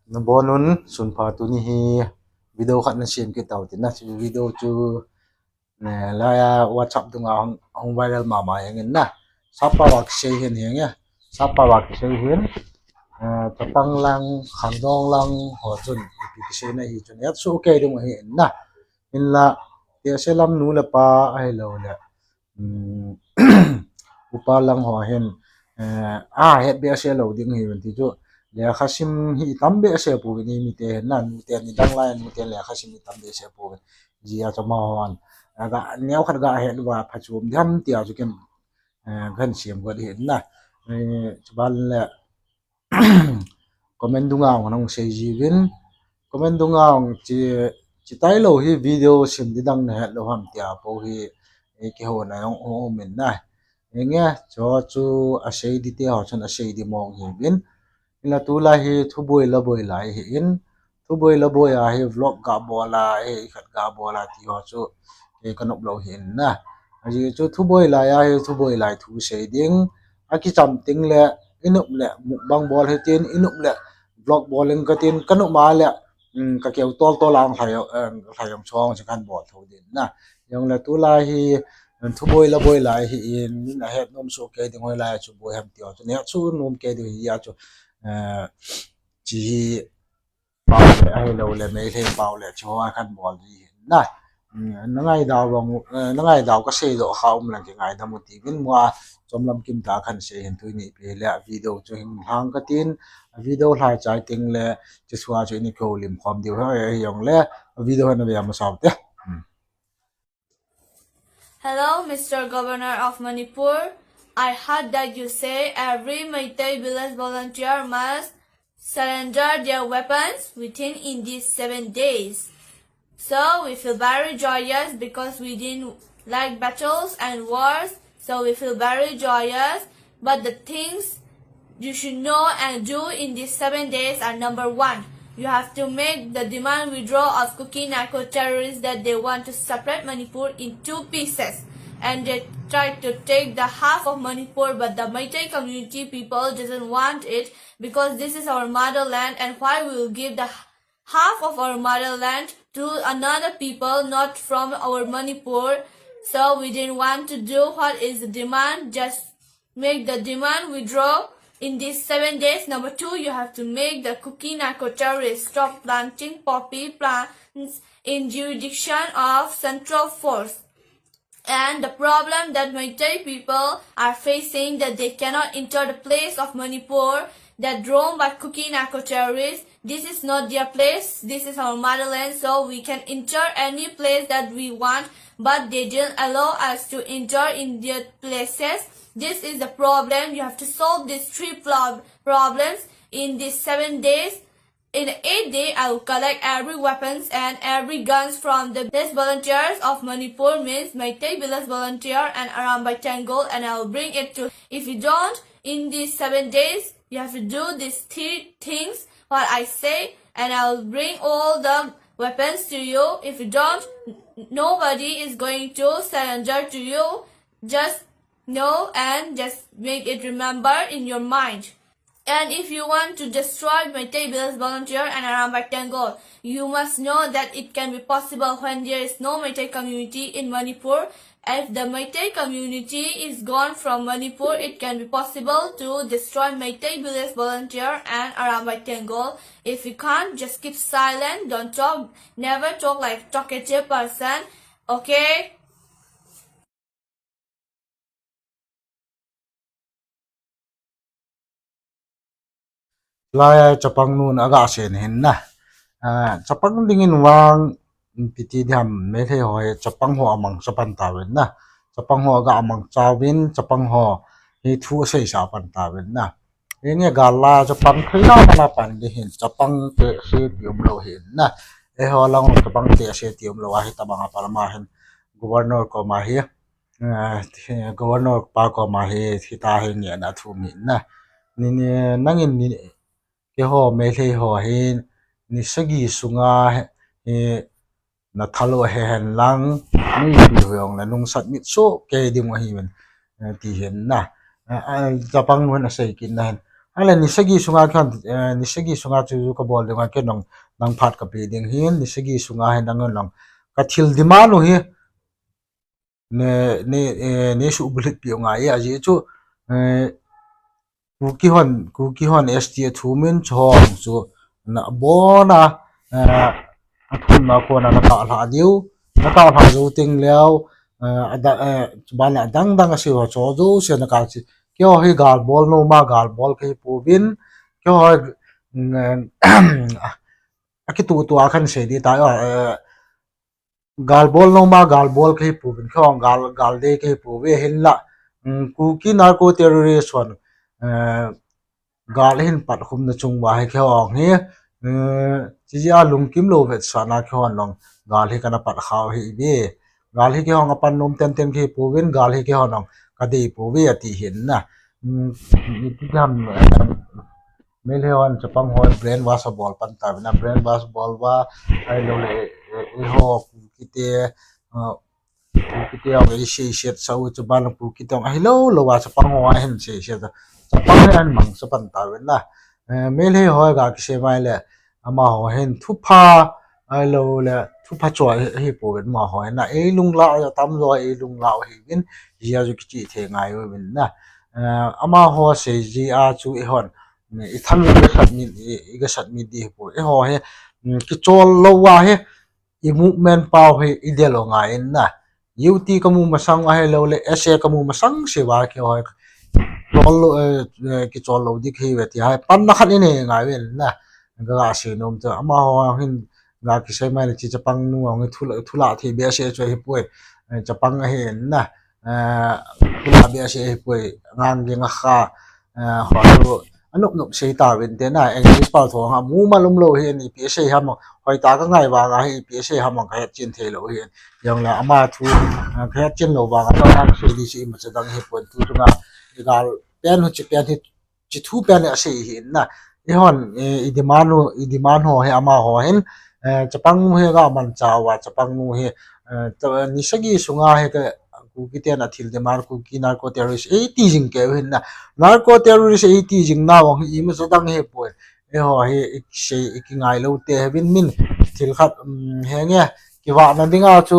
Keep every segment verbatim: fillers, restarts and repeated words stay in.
Nabonun, sunpha, tuni hi video khat nasem kit tau tin na, chu video chu, eh, laiya WhatsApp dunga hung, hung viral mama jeng in na. Sapa va kisei hin jeng e. Sapa va kisei hin. Eh, chapang lang, khangdong lang, ho chun, ipi kisei na hi chun, hetsoh kei ding ahi in na. Hinla, tehse lam nu le pa ahilou le, um, upa lang ho hin, eh, ahet behseh lou ding ahi ven ti chu, lekha sim hi itam behseh pouvin, imite hin na, nute nidang lai, nute lekha sim itam behseh pouvin. Hijeh a chu amahon, aga, neo khat ga het uva phachom diham tia chu ken, eh, gan sem got ahi na. Eh, chuban le, comment dunga hung sei jiuvin. Comment dunga hung chi, chi tailou hi video sem ding dang nahet lou ham tia po hi, eh, kihou na jong um in na. Hinge, chu chu asei ding te ho chun asei ding mong hiuvin. Hinla tulai hi thuboi laboi lai ahi in. Thuboi laboi a hi vlog ga bol a, eh, khat ga bol a ti ho chu, eh, kanop lou ahi in na. Ajeh chu thuboi lai a hi thuboi lai thu sei ding. Akicham teng le, inop le, mukbang bol hitin, inop le, vlog bol ing katin, kanop ma le, um, kakeu toltol a hung lhai, um, lhai jong chong chu kan bol thou ding na. Jongle tulai hi, um, thuboi laboi lai ahi in, min ahet nom soh kei ding hoilai chu boi ham ti ho chu, hetsoh nom kei ding ahi a chu, eh, chi hi pau le, ahilou le, Meitei pau le, chu ho a kan bol ji hin na. Um, nangaidam vang, eh, nangaidam kasei doh kha um leng kingaidam u tiuvin, mua chomlam kim ta kan sei hin tuni ipi le, video chu hin lhang katin, video lhai chai teng le, chu sua chu ini ko lim khom diu he, jongle, video na ve masa u te. Hmm. Hello, Mister Governor of Manipur. I heard that you say every Meitei village volunteer must surrender their weapons within in these seven days. So we feel very joyous because we didn't like battles and wars. So we feel very joyous. But the things you should know and do in these seven days are: number one, you have to make the demand withdraw of Kuki narco terrorists that they want to separate Manipur in two pieces. And they try to take the half of Manipur, but the Meitei community people doesn't want it because this is our motherland, and why we will give the half of our motherland to another people not from our Manipur. So we didn't want to do what is the demand, just make the demand withdraw in these seven days. Number two, you have to make the Kuki narco terrorists stop planting poppy plants in jurisdiction of central force. And the problem that Meitei people are facing, that they cannot enter the place of Manipur that roam by Kuki narco terrorists. This is not their place. This is our motherland, so we can enter any place that we want, but they didn't allow us to enter in their places. This is the problem. You have to solve these three prob-, problems in these seven days. In the eighth day, I will collect every weapons and every guns from the best volunteers of Manipur, means Meitei village volunteer and Arambai Tenggol, and I will bring it to. If you don't, in these seven days, you have to do these three things what I say, and I will bring all the weapons to you. If you don't, n-, nobody is going to surrender to you. Just know and just make it remember in your mind. And if you want to destroy Meitei village volunteer and Arambai Tenggol, you must know that it can be possible when there is no Meitei community in Manipur. If the Meitei community is gone from Manipur, it can be possible to destroy Meitei village volunteer and Arambai Tenggol. If you can't, just keep silent, don't talk, never talk like talkative person, okay? Laiya chapang nun aga sei hin na. Ah, chapang dingin vang, ipi ti diham, Meitei ho hi chapang ho amangcha pan tauvin na. Chapang ho aga amangcha uvin, chapang ho hi thu aseisa pan tauvin na. Hinge gal a chapang thei la na pan ding hin, chapang tehse ti umlou hin na. Eiho lang chapang tehse ti umlou ahi, tabang a palama hin governor koma hi, eh, governor pa koma hi, hita hi ngehna thum hin na. Ni, ni, nangin ni, keiho Meitei ho hi ni sagi sunga hi, na thal u ahe hen lang, mi ipi hijongle nung submit soh kei ding u ahi ven, eh, ti hin na. Eh, eh, chapang nun asei kit na hin. Ahile ni sagi sunga keiho, eh, ni sagi sunga chu kabol ding a kei nang, nang phat kape ding hin, ni sagi sunga hin nang nang. Ka thil demand u hi, ne, ne, eh, ne subulhit pi u ngai, ajeh chu, eh, Kuki hon, Kuki hon S T a thumin chong chu na bona, eh, athumna kona na kalha diu, na kalha jou teng leu, eh, ada, eh, chuban a dang dang a si ho cho jouse na kal chi. Keiho hi gal bol noma gal bol kahi pouvin, keiho hi, mm, eh, akitutu a kan sei di ta, eh, gal bol noma gal bol kahi pouvin, keiho gal, gal dei kahi pouve hinla, mm, Kuki narco terrorist hon, eh, gal ahin pat khumna chung uva hi keiho hi, eh, chijeh a lungkim lou vetsahna keiho nang gal hi kana pat khau hi ve. Gal hi keiho a pan nom tenten kahi pouvin, gal hi keiho nang kadei pouve ati hin na. Mm, iti ham, eh, Meitei hon chapang ho brainwash abol pan tauvin na, brainwash bol uva, ahilou le, eh, eh, eiho Kuki te, eh, Kuki te ho eisei set sau chuban Kuki te ho ahilou lou a chapang ho ahin sei set. Chapang hi ahin mangcha pan tauvin na. Eh, Meitei ho ga kisei mai le, amaho hin thupha, ahilou le, thupha choi hi, hi pouvin amaho hin na. Eilunglah u atam jo eilunglah u hiuvin, jia ju kichih thei ngai uvin na. Eh, amaho sei jia chu eihon, i thanop i gasat mi, i, i gasat mi di hi poi. Eiho hi, mm, kichol lou a hi, i movement pau hi i del u ngai in na. U T kamu masang ahilou le, S A kamu masang se uva keiho hi, chol lou, eh, eh, kichol lou di kahi uve ti hi, panna khat i nei ngai uvin na. Ka ga sei nom chu, amaho hin ga kisei mai le chi chapang nu hung hi thula, thula thei behseh chu ahi poi. Eh, chapang ahi na. Eh, thula behseh ahi poi. Ngang geng a kha, eh, ho chu anop nop sei tauvin te na, English pau thu a mu ma lum lou hi, ipi asei ham, hoitah ka ngai vang a hi, ipi asei ham, ka hetchen thei lou hi. Jong le ama thu, eh, ka hetchen lou vang a, ka sei di chu imacha dang hi pon tu chunga, i gal pen hu chi pen hi, chi thu pen hi asei hi in na. Eihon, eh, i demand u, i demand ho hi amaho hin, eh, chapang nu hi ga manchah uva, chapang nu hi, eh, ta, ni sagi sunga hi ka, Kuki ten athil demand, Kuki narco terrorist eiti jing keu hin na. Narco terrorist eiti jing nau hi imacha dang hi poi. Eiho hi i kisei, i kingai lou te hi uvin min thil khat, um, henge, kivahna dinga chu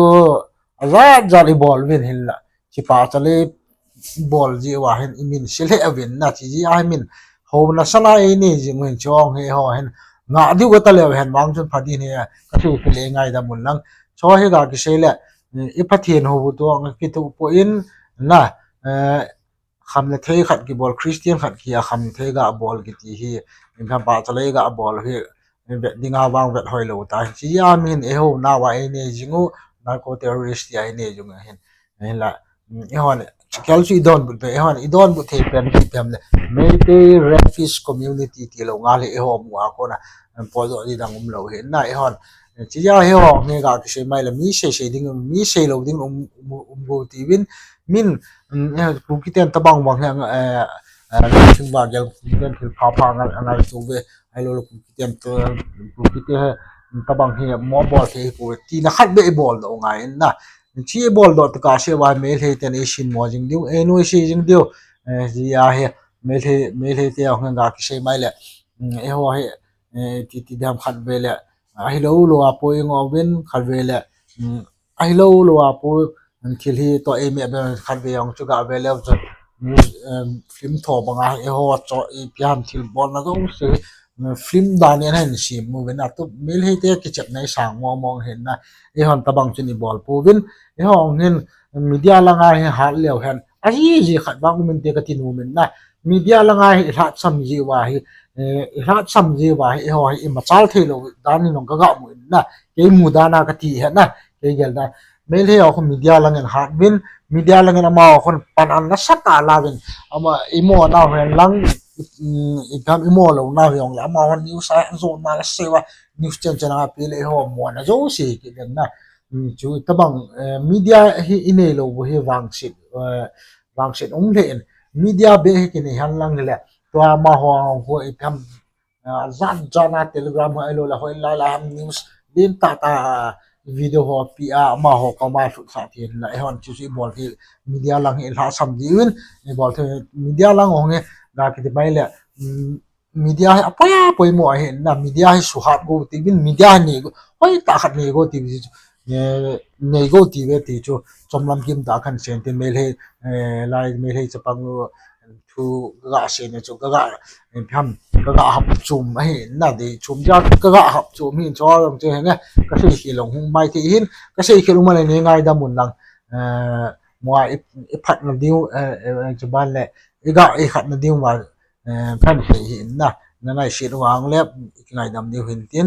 ajat jat i bol uvin hinla. Chi pachalei bol jeh uva hin i min se lheh uvin na, chijeh a hi min houna sana ei nei jing u hin chong hi eiho hin. Ngah diu ka ta leu hen vang chun pha din hi ka sei kile ngaidam un lang. Cho hi ga kisei le, i Pathen hou u toh kituh poi in na, eh, kham le thei khat kibol, Christian khat kia kham le thei ga bol kiti hi, in kha pachalei ga bol hi, vet dinga vang vet hoi lou ta. Chijeh a min eiho nau a ei nei jing u, narco terrorist tia ei nei jing u hin. Hinla, mm, eihon, chikal chu i donbut pe, eihon, i donbut thei pen, pen le. Meitei Redfish Community ti lou nga le eiho mu a kona, em, podoh di dang um lou hi. Na eihon, eh, chijeh a eiho, nge ga kisei mai le, mi sei sei ding, mi sei lou ding um, um, um go ti uvin, min, mm, eh, Kuki ten tabang bang hi, eh, eh, thing ba gel, Kuki ten thil pha pha ngal, ngal chu ve, ahilou le Kuki ten, Kuki te hi, tabang hi, mo bol thei hi poi, tina khat beh i bol doh ngai in na. Chi i bol doh taka se uva Meitei ten ei sin mo jing diu, ei nuisat jing diu, eh, jeh a hi, Meitei, Meitei te hung ga kisei mai le, mm, eiho hi, eh, ti, ti dam khat ve le, ahilou lou a poi ngo uvin khat ve le, mm, ahilou lou a poi, mm, thil hi toh ei me be khat ve jong chu ga ve le chun, mm, em, film tho banga eiho chu ipi ham thil bolna jouse, mm, film dan in ahin sem uvin a tu Meitei te kichepna i sang mo mo hin na, eihon tabang chun i bol pouvin, eiho hin media langa hi hat leu hen, aji ji khat vang um inte kati nom in na, media langa hi i lhatsam ji uva hi, eh, i lhatsam ji uva hi, eiho hi i machal thei lou dan in jong ka ga mu in na, kei mu dan a kati hi na, kei gel dan. Meitei ho khu media lang in hat uvin, media lang in amaho khun pan an nasatah a la uvin, ama i mo nau hen lang, mm, i gam i mo lou nau jong le, amaho news a jona la sei uva, news chen chen a pe le eiho mo na jouse kit den na. Mm, chu tabang, eh, media hi i nei lou u hi vangset, eh, vangset um lheh in. Media beh hi kinei hen lang le, tua amaho khu ipi ham, ah, jan jan a Telegram ho ahilou le, hoilai lai ham news len tah tah, ah, video ho pi a, amaho koma lhut kha thei in la, eihon chu chu i bol thei, media lang hi i lhasam diu in, i bol thei, media lang ho nge, ga kiti mai le, media hi apoi apoi mo ahi na, media hi suhap go ti bin, media hi nei go, hoi ta khat nei go ti chu, nei go ti ve ti chu chomlam kim ta kan sen tin, Meitei, lai Meitei chapang lu thu kaga sen chu kaga, ham, kaga hap chum ahi na, dei chum ja kaga hap chum hi chu jong chu henge, kasei khel long hung mai thei hin, kasei khel um le nei ngaidam un lang, mo a iphatna diu, chuban le iga ikhatna diu ma phan thei hin na, nangaisih u ang le kingaidam diu hin tin,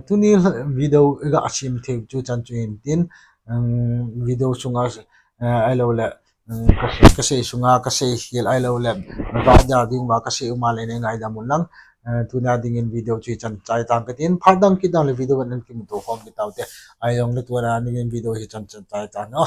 tuni video iga sem thei chu chan chu hin tin, video sunga ahiloule kasei sunga kasei khel ahiloule, naga dia diu ma kasei um le nei ngaidam un lang, tunia dingin video chu hichan chai tang katin, phat dang kit dang le video ban in kimuto khom kit taute, ahijongle tunia dingin video hichan chan chai tang o.